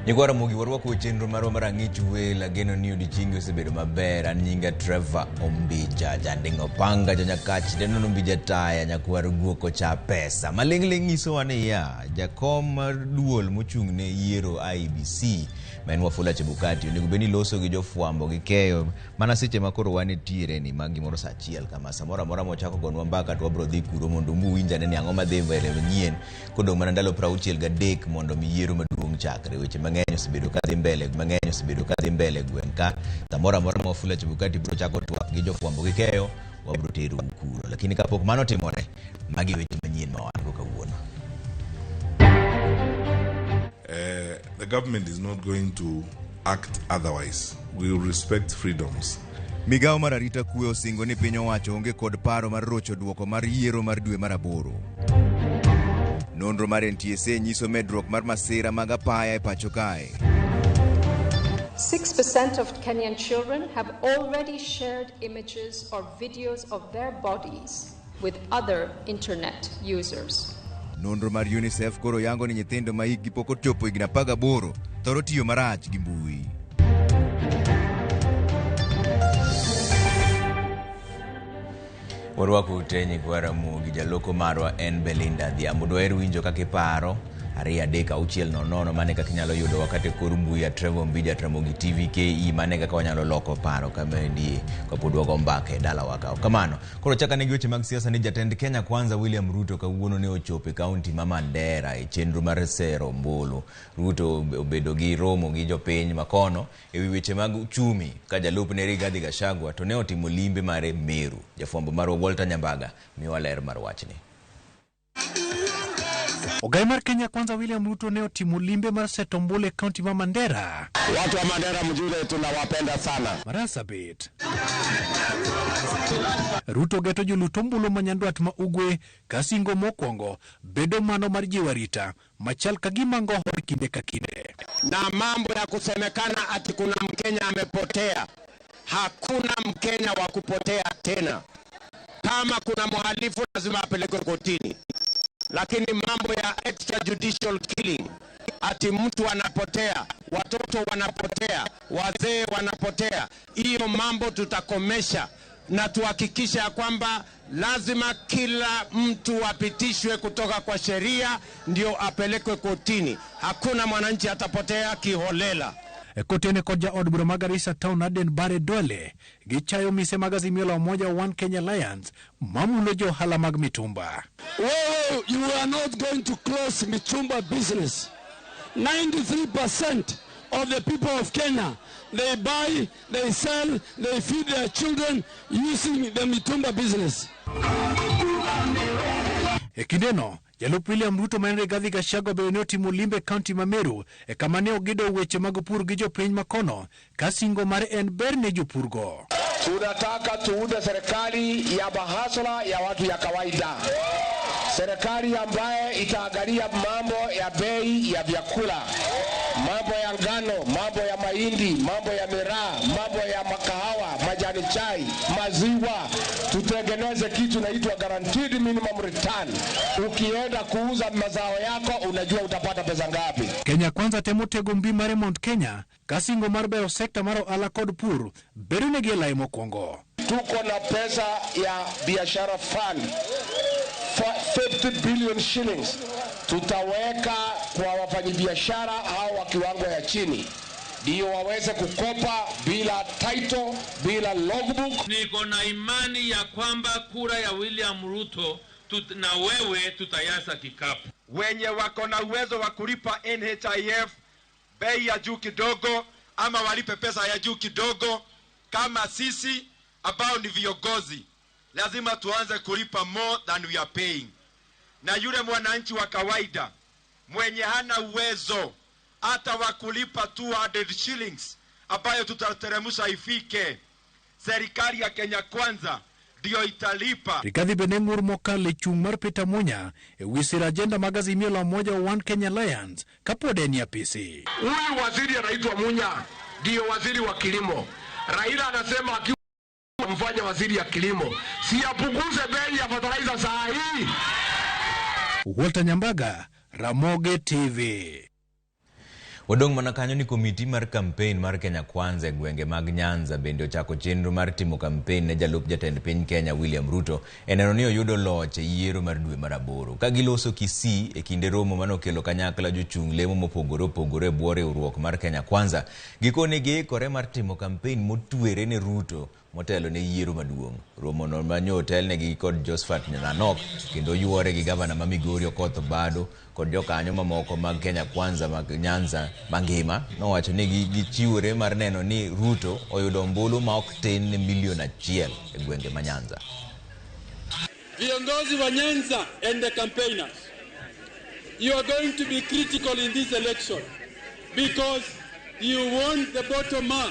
Nyikwa Ramogi warwako e chenro marwa mar ang'ich wel ageno ni odiechiengi osebedo maber an nyinga Trevor Ombija janding' opanga janyakach denono Ombija taya nyakwar guok ocha pesa maling'ling' nyisowa niya jakom mar duol mochung' ne yiero IEBC ma en Wafula Chebukati onego bed ni loso gi jofwambo gi keyo mana seche ma koro wan etiere ni ma gimoro saa achiel kama samoro amora mochako gonwa mbaka to wabro dhi kuro mondo uwinj ane ni ang'o madhi mbele manyien kodong' mana ndalo 63 mondo mi yiero maduong' chakre. Weche mang'eny osebedo ka dhi mbele mang'eny osebedo ka dhi mbele e gweng' ka. Samoro amora ma Wafula Chebukati biro chako twak gi jofwambo gi keyo, wabiro terou kuro. Lakini kapok mano otimore, magi e weche manyien ma wan go kawuono. The government is not going to act otherwise. We will respect freedoms. Migawo mar arita kwe osingo ni piny owacho onge kod paro mar rocho duoko mar yiero mar dwe mar aboro. Nonro mar NTSA nyiso medruok mar masira mag apaya e pacho kae. 6% of Kenyan children have already shared images or videos of their bodies with other internet users. Nonro mar UNICEF koro yango ni nyithindo ma hikgi pok ochopo higni 18 thoro tiyo marach gi mbui. Warwako ute nyikwa Ramogi, jaloko marwa en Belinda Adhiambo. Dwaher winjo kaka iparo 2 3 6 0 0 mane kaka inyalo yudo wakati e kor mbui at Trevor Ombija at Ramogi TV KE mane kaka wanyalo loko paro kamaendie kapod wago mbaka e dalawa ka. Kamano. Koro chaka ne gi weche mag siasa ni jatend Kenya Kwanza William Ruto kawuono ne ochopo e kaunti ma Mandera e chenro mar sero ombulu. Ruto obedo gi romo gi jopiny makono e wi weche mag uchumi ka jalupne Rigathi Gachagua to ne otimo limbe mare Meru. Jafwambo marwa Walter Nyambaga miyowa ler mar wachni. Ogai mar Kenya Kwanza William Ruto ne otimo limbe mar seto ombulu e kaunti ma Mandera. Watu wa Mandera mjue tunawapenda sana. Marsabit. Ruto geto jolut ombulu ma Nyandwat ma Ugwe ka singo mokwongo bedo mano mar jiwo arita machal ka gima ngoho kinde ka kinde. Na mambo ya kusemekana ati kuna Mkenya amepotea, hakuna Mkenya wa kupotea tena. Kama kuna mhalifu lazima apelekwe kotini, lakini mambo ya extrajudicial killing, ati mtu anapotea, watoto wanapotea, wazee wanapotea, hiyo mambo tutakomesha na tuhakikishe ya kwamba lazima kila mtu apitishwe kutoka kwa sheria ndio apelekwe kotini. Hakuna mwananchi atapotea kiholela. Kotene kod jaod bura ma Garissa Town Aden Bare Duale gichayo mise mag Azimio la Umoja One Kenya Alliance mamulo jo ohala mag mitumba. Wewe, you are not going to close mitumba business. 93% of the people of Kenya, they buy, they sell, they feed their children using the mitumba business. E kindeno, jalup William Ruto ma en Rigathi Gachagua bende ne otimo limbe e kaunti ma Meru e kama ne ogido weche mag pur gi jopiny makono ka singo mare en ber ne jopurgo. Tunataka tuunde serikali ya mahasla ya watu ya kawaida, serikali ambaye itaangalia mambo ya bei ya vyakula, mambo ya ngano, mambo ya mahindi, mambo ya miraa, mambo ya makahawa, majani chai, maziwa. Tutengeneze kitu inaitwa guaranteed minimum return. Ukienda kuuza mazao yako unajua utapata pesa ngapi. Kenya Kwanza temo tego mbi mare Mount Kenya ka singo mar bero sekta mar ohala kod pur bedo negi e lai mokwongo. Tuko na pesa ya biashara fund 50 billion shillings tutaweka kwa wafanyabiashara hao wa kiwango ya chini ndio waweze kukopa bila title, bila logbook. Niko na imani ya kwamba kura ya William Ruto na wewe tutajaza kikapu. Wenye wako na uwezo wa kulipa NHIF bei ya juu kidogo, ama walipe pesa ya juu kidogo, kama sisi ambao ni viongozi lazima tuanze kulipa more than we are paying. Na yule mwananchi wa kawaida mwenye hana uwezo hata wa kulipa 200 shillings ambayo tutateremsha ifike, serikali ya Kenya Kwanza ndio italipa. Rigathi bende ng'ur mokalo e chung' mar Peter Munya e wi siro ajenda mag Azimio la Umoja One Kenya Alliance kapod en e apisi. Huyu waziri anaitwa Munya, ndio waziri wa kilimo. Raila anasema akiwa mfanya waziri ya kilimo, si apunguze bei ya fertilizer saa hii. Walter Nyambaga, Ramogi TV. Wadong' mana kanyo ni komiti mar kampen mar Kenya Kwanza e gwenge mag Nyanza bende ochako chenro mar timo kampen ne jalup jatend piny Kenya William Ruto e neno ni oyudo loch e yiero mar dwe mar aboro. Ka giloso Kisii e kinde romo manokelo kanyakla jochung' lemo mopogore opogore e bwo riwruok mar Kenya Kwanza, gikone giikore mar timo kampen motwere ne Ruto motelo ne yiero maduong'. Romono manyo otelnegi kod Josephat Nanok kendo yuore gi gavana ma Migori Okoth Obado kod jokanyo mamoko mag Kenya Kwanza mag Nyanza mangima nowacho ni gichiwore mar neno ni Ruto oyudo ombulu ma ok tin ne milion 1 e gwenge ma Nyanza. Viongozi wa Nyanza and the campaigners, you are going to be critical in this election because you want the bottom man.